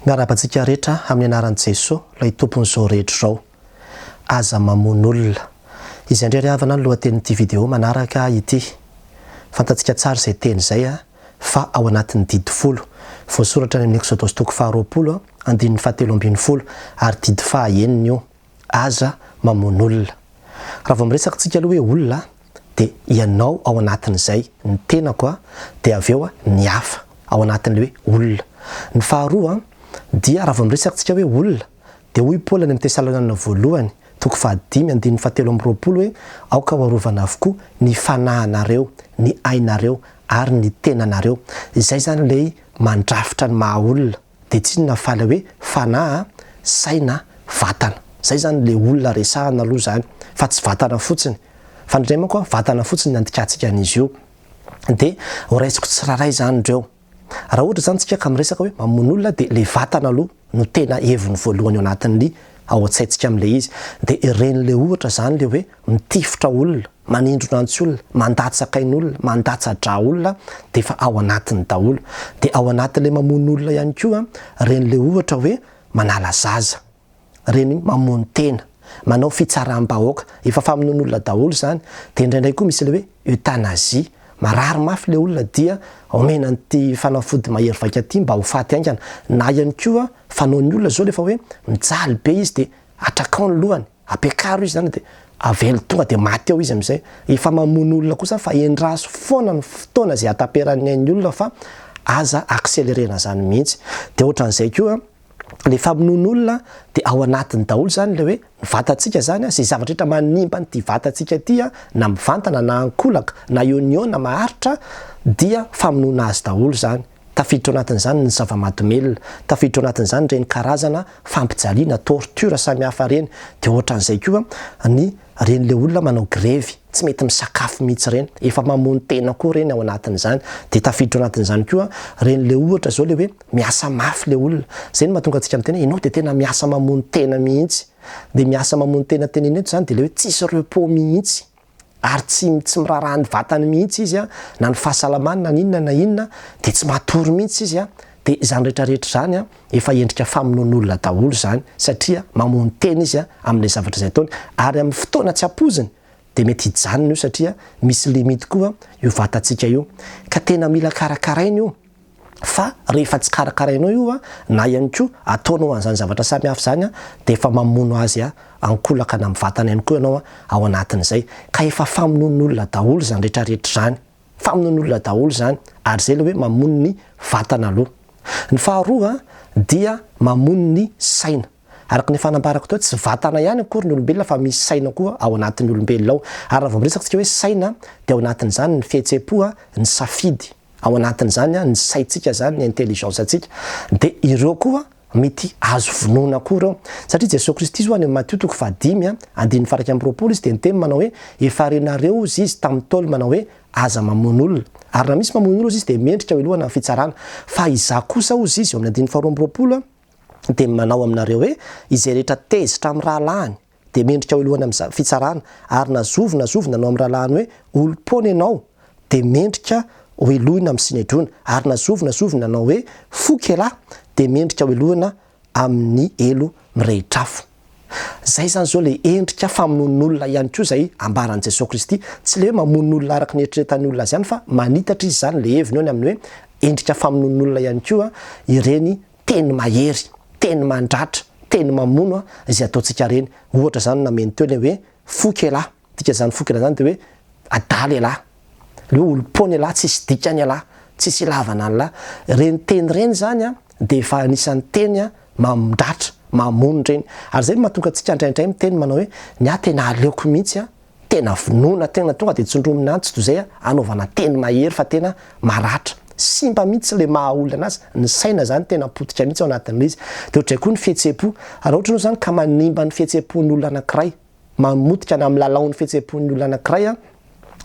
Miarahaba antsika rehetra amin'ny anaran'i Jesoa, ilay Tompon'izao rehetra izao. Aza mamono olona. Izay indray ry havana ny lohatenin'ity video manaraka ity. Fantatsika tsara izay teny izay fa ao anatin'ny didy folo. Voasoratra any amin'ny Eksodosy toko faharoapolo, andininy fahatelo ambin'ny folo ary didy faha enina io. Aza mamono olona. Raha vao miresaka tsika aloha hoe olona dia ianao ao anatin'izay, ny tenako dia avy eo ny hafa ao anatin'ilay hoe olona. Ny faharoa dia raha vao miresaka tsika hoe olona dia hoy Paoly any amin'ny Tesalonianina voalohany toko fahadimy andininy fahatelo amby roapolo hoe aoka ho arovana avokoa ny fanahinareo, ny ainareo ary ny tenanareo. Izay izany ilay mandrafitra ny maha olona. Dia tsy inona fa ilay hoe fanahy, saina, vatana. Izay izany ilay olona resahana aloha izany, fa tsy vatana fotsiny. Fa indraindray manko vatana fotsiny ny andikantsika an'izy io. Dia horaisiko tsirairay izany ireo. Raha ohatra izany tsika ka miresaka hoe mamono olona dia ilay vatana aloha no tena heviny voalohany ao anatin'ny ao an-tsaintsika amin'ilay izy. Dia ireny ilay ohatra izany ilay hoe mitifitra olona, manindrona antsy olona, mandatsaka ain'olona, mandatsa-drà olona dia efa ao anatiny daholo. Dia ao anatin'ilay mamono olona ihany koa ireny ilay ohatra hoe manala zaza, ireny mamono tena, manao fitsaram-bahoaka, efa famonoan'olona daholo izany. Dia indraindray koa misy ilay hoe euthanasie, marary mafy ilay olona dia omena an'ity fanafody mahery vaika ity mba ho faty haingana. Na ihany koa fanaon'ny olona izao rehefa hoe mijaly be izy dia atrakao ny lohany, Ampiakaro izy zany de avelo tonga de maty eo izy amizay. Efa mamono olona koa zany fa endraso foana ny fotoana zay hataperan'ny ain'ny olona fa aza accelerena zany mihitsy. De ohatran'izay koa le famonoan'olona de ao anatiny daholo zany le hoe ny vatantsika zany a, zay zavatra rehetra manimba an'ity vatantsika ity a, na mivantana na ankolaka na eo ny eo na maharitra dia famonoana azy daholo zany. Tafiditra ao anatin'izany ny zava-mahadomelina, tafiditra ao anatin'izany ireny karazana fampijaliana, torture, samihafa ireny, dia ohatran'izay koa ny ireny ilay olona manao grevy, tsy mety misakafo mihitsy ireny, efa mamono tena koa ireny ao anatin'izany, dia tafiditra ao anatin'izany koa ireny ilay ohatra izao ilay hoe miasa mafy ilay olona, izay no mahatonga antsika miteny hoe ianao dia tena miasa mamono tena mihitsy, dia miasa mamono tena tenenina eto izany dia ilay hoe tsisy repos mihitsy. ary tsy tsy miraharaha ny vatany mihitsy izy a, na ny fahasalamany na ny inona na inona, dia tsy matory mihitsy izy a, dia izany rehetra rehetra izany a, efa endrika famonoan'olona daholo izany, satria mamono tena izy a, amin'ilay zavatra izay ataony, ary amin'ny fotoana tsy ampoiziny dia mety hijanona io satria misy limite koa io vatantsika io, ka tena mila karakaraina io. Fa rehefa tsy karakarainao io a, na ihany koa ataonao an'izany zavatra samihafa izany a, dia efa mamono azy ankolaka na mivantana ihany koa ianao ao anatin'izay. Ka efa famonoan'olona daholo izany rehetra rehetra izany. Famonoan'olona daholo izany. Ary izay ilay hoe mamono ny vatana aloha. Ny faharoa dia mamono ny saina. Araka ny efa nambarako teo, tsy vatana ihany akory ny olombelona fa misy saina koa ao anatin'ny olombelona ao. Ary raha vao miresaka isika hoe saina dia ao anatin'izany ny fihetseham-po, ny safidy. Ao anatin'izany ny saintsika izany, ny intelligence antsika, dia ireo koa mety azo vonoina koa ireo. Satria Jesoa Kristy izao any amin'ny Matio toko fahadimy andininy faha-21 izy dia niteny manao hoe, efa renareo hozy izy tamin'ny Ntaolo manao hoe, aza mamono olona. Ary raha misy mamono olona hozy izy dia mendrika ho helohana amin'ny fitsarana. Fa izaho kosa hozy izy, eo amin'ny andininy faha-22, dia manao aminareo hoe, izay rehetra tezitra amin'ny rahalahiny, dia mendrika ho helohana amin'ny fitsarana, ary na zovy na zovy nanao amin'ny rahalahiny hoe, Olom-poana ianao, dia mendrika ho helohina amin'ny Synedriona, ary na zovy na zovy nanao hoe, Foky ialahy, dia mendrika ho helohina amin'ny helo mirehitra afo. Izay izany izao ilay endrika famonoan'olona ihany koa izay ambaran'i Jesoa Kristy. Tsy ilay hoe mamono olona araka ny eritreretan'ny olona azy ihany fa manitatra izy izany ilay heviny eo ny amin'ny hoe endrika famonoan'olona ihany koa ireny teny mahery, teny mandratra, teny mamono izay ataontsika ireny. Ohatra izany nameno teo ilay hoe foky ialahy. Dikan'izany foky ialahy izany dia hoe adala ialahy. Ilay hoe olom-poana ialahy, tsisy dikany ialahy, tsisy ilavana an'lah. Ireny teny ireny izany dia efa anisan'ny teny mandratra, mamono ireny. Ary izay no mahatonga antsika indraindray miteny manao hoe ny ahy tena aleoko mihitsy Tena vonoina tena tonga dia tsindromina antsy toy izay anaovana teny mahery fa tena maratra. Simba mihitsy ilay maha olona anazy, ny saina izany tena potika mihitsy ao anatin'ilay izy. Dia ohatr'izay koa ny fihetseham-po. Raha ohatra ianao izany ka manimba ny fihetseham-pon'ny olona anankiray, mamotika na milalao ny fihetseham-pon'ny olona anankiray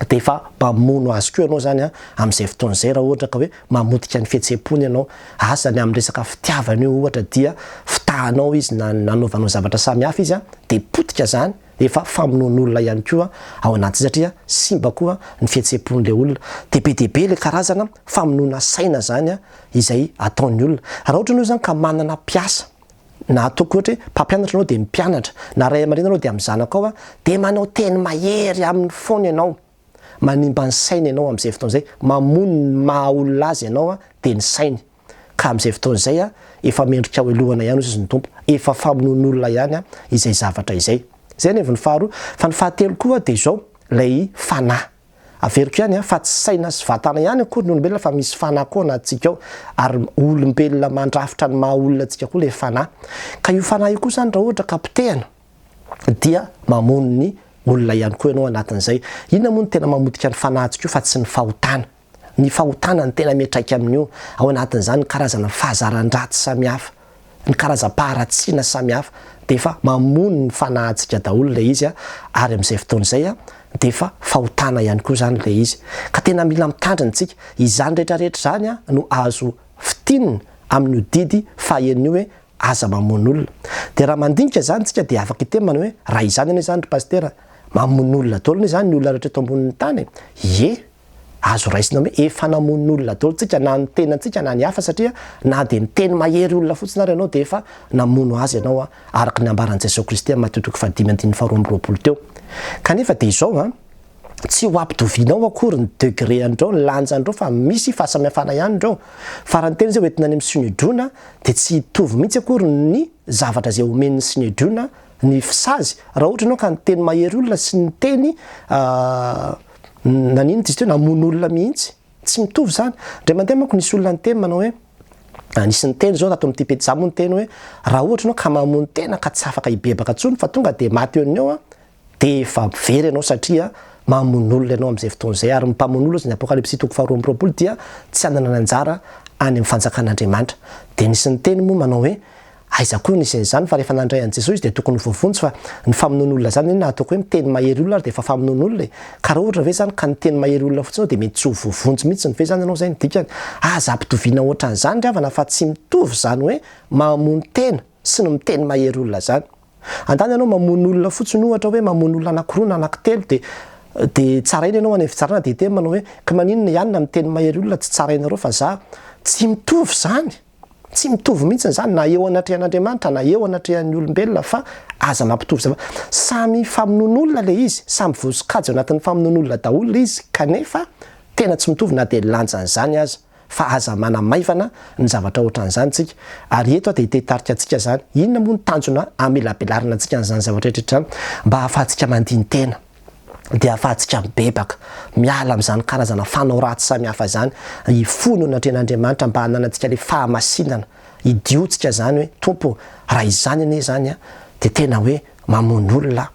dia efa mamono azy koa ianao izany amin'izay fotoana izay raha ohatra ka hoe mamotika ny fihetseham-pony ianao. Asa ny amin'ny resaka fitiavana io ohatra dia fitahanao izy na nanaovanao zavatra samihafa izy dia potika izany. Efa famonoan'olona ihany koa ao anatin'izay satria simba koa ny fihetseham-pon'ilay olona. Dia be dia be ilay karazana famonoana saina izany izay ataon'ny olona. Raha ohatra ianao izany ka manana mpiasa, na ataoko ohatra hoe mpampianatra ianao dia mpianatra, na ray aman-dreny ianao dia amin'ny zanakao, dia manao teny mahery aminy foana ianao. Manimba ny sainy ianao amin'izay fotoana izay, mamono ny maha olona azy ianao dia ny sainy. Ka amin'izay fotoana izay efa mendrika ho helohana ihany hoy ny Tompo, efa famonoan'olona ihany izay zavatra izay. Izay ny heviny faharoa. Fa ny fahatelo koa dia izao, ilay fanahy. Averiko ihany fa tsy saina sy vatana ihany akory ny olombelona fa misy fanahy koa anatintsika ao, ary olombelona mandrafitra ny maha olona antsika koa ilay fanahy. Ka io fanahy io koa izany raha ohatra ka potehana dia mamono ny olona ihany koa ianao anatin'izay. Inona moa no tena mamotika ny fanahintsika io fa tsy ny fahotana. Ny fahotana no tena miantraika amin'io. Ao anatin'izany ny karazana fahazaran-dratsy samihafa, ny karazam-paharatsiana samihafa dia efa mamono ny fanahintsika daholo ilay izy ary amin'izay fotoana izay dia efa fahotana ihany koa izany ilay izy. Ka tena mila mitandrina isika. Izany rehetra rehetra izany no azo fintinina amin'io didy fahenina io hoe aza mamono olona. Dia raha mandinika izany tsika dia afaka hiteny manao hoe raha izany anie izany ry pasitera, mamono olona daholo anie izany ny olona rehetra eto ambonin'ny tany e! Ie, azo raisina hoe efa namono olona daholo tsika na ny tenantsika na ny hafa satria na dia miteny mahery olona fotsiny ary ianao dia efa namono azy ianao araka ny ambaran'i Jesoa Kristy amin'ny Matio toko fahadimy andininy faharoa 22 teo. Kanefa dia izao an! Tsy ho ampitovianao akory ny degré an'ireo, ny lanjan'ireo fa misy fahasamihafana ihany ireo. Fa raha ny tena izy hoe hoentina any amin'ny synedriona dia tsy hitovy mihitsy akory ny zavatra izay omen'ny synedriona ny sazy raha ohatra ianao ka niteny mahery olona sy niteny naninona izy teo namono olona mihitsy. Tsy mitovy izany. Indray mandeha manko nisy olona niteny manao hoe nisy niteny izao tato amin'ity pejy, izaho moa niteny hoe raha ohatra ianao ka mamono tena ka tsy afaka hibebaka intsony fa tonga dia maty eo no eo an, dia efa very ianao satria mamono olona ianao amin'izay fotoana izay, ary ny mpamono olona, hoy ny Apokalypsy toko faharoa 22, dia tsy hanana ny anjara any amin'ny fanjakan'Andriamanitra. Dia nisy niteny moa manao hoe, aiza koa no nisy an'izany fa rehefa nandray an'i Jesoa izy dia tokony ho voavonjy fa ny famonoana olona izany anie na ataoko hoe miteny mahery olona ary dia efa famonoana olona e! Ka raha ohatra ve izany ka niteny mahery olona fotsiny ianao dia mety tsy ho voavonjy mihitsy ve izany ianao izay no dikany? Aza ampitoviana ohatran'izany ry havana fa tsy mitovy izany hoe mamono tena sy ny miteny mahery olona izany. Andany ianao mamono olona fotsiny ohatra hoe mamono olona anakiroa na anakitelo dia dia tsaraina ianao any amin'ny fitsarana dia hiteny manao hoe ka maninona i anona miteny mahery olona tsy tsarainareo fa za tsy mitovy izany tsy mitovy mihitsy izany na eo anatrehan'Andriamanitra na eo anatrehan'ny olombelona fa aza mampitovy zava samy famonoan'olona ilay izy samy voasokajy ao anatin'ny famonoan'olona daholo ilay izy kanefa tena tsy mitovy na dia lanjan'izany aza fa aza manamaivana ny zavatra ohatran'izany tsika, ary eto aho dia te-hitarika antsika izany, inona moa ny tanjona hamelabelarana antsika an'izany zavatra rehetra izany, mba hahafahantsika mandini-tena, dia hahafahantsika mibebaka, miala amin'izany karazana fanao ratsy samihafa izany, hifono eo anatrehan'Andriamanitra mba hananantsika ilay fahamasinana, hidiotsika izany hoe, Tompo ô, raha izany anie izany an, dia tena hoe mamono olona aho.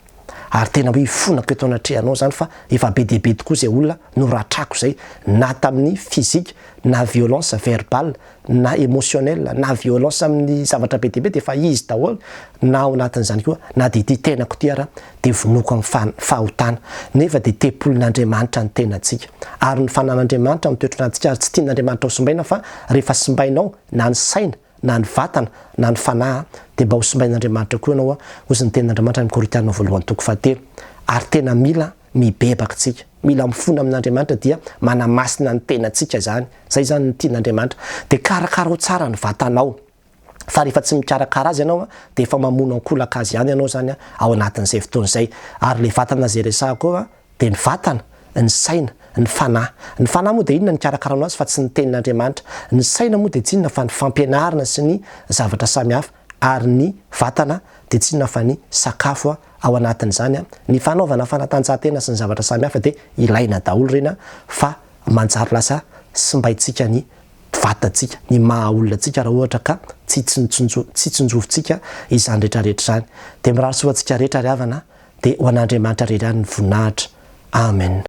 Ary tena hoe ifonako eto anatrehanao izany fa efa be dia be tokoa izay olona noratrako izay na tamin'ny physique na violence verbale na emotionnel na violence amin'ny zavatra be dia be dia efa izy daholo na ao anatin'izany koa na dia ity tenako ity ara dia vonoiko amin'ny fahotana nefa dia tempolin'Andriamanitra ny tenantsika ary ny fanan'Andriamanitra mitoetra anatintsika ary tsy tian'Andriamanitra ho simbaina fa rehefa simbainao na ny saina na ny vatana na ny fanahy dia mba ho simbain'Andriamanitra koa ianao, hozy ny tenin'Andriamanitra any amin'ny Korintiana voalohany toko fahatelo. Ary tena mila mibebaka isika, mila mifona amin'Andriamanitra dia manamasina ny tenantsika izany, izay izany no tian'Andriamanitra. Dia karakarao tsara ny vatanao, fa rehefa tsy mikarakara azy ianao dia efa mamono ankolaka azy ihany ianao izany ao anatin'izay fotoana izay. Ary ilay vatana izay resahako eo dia ny vatana, ny saina, ny fanahy. Ny fanahy moa dia inona ny ikarakaranao azy fa tsy ny tenin'Andriamanitra. Ny saina moa dia tsy inona fa ny fampianarana sy ny zavatra samihafa ary ny vatana dia tsy inona fa ny sakafo ao anatin'izany. Ny fanaovana fanatanjahantena sy ny zavatra samihafa dia ilaina daholo ireny fa manjary lasa simbaintsika ny vatantsika, ny maha olona antsika raha ohatra ka tsy tsinjovintsika izany rehetra rehetra izany. Dia mirary soa antsika rehetra ry havana. Dia ho an'Andriamanitra irery ihany ny voninahitra. Amen.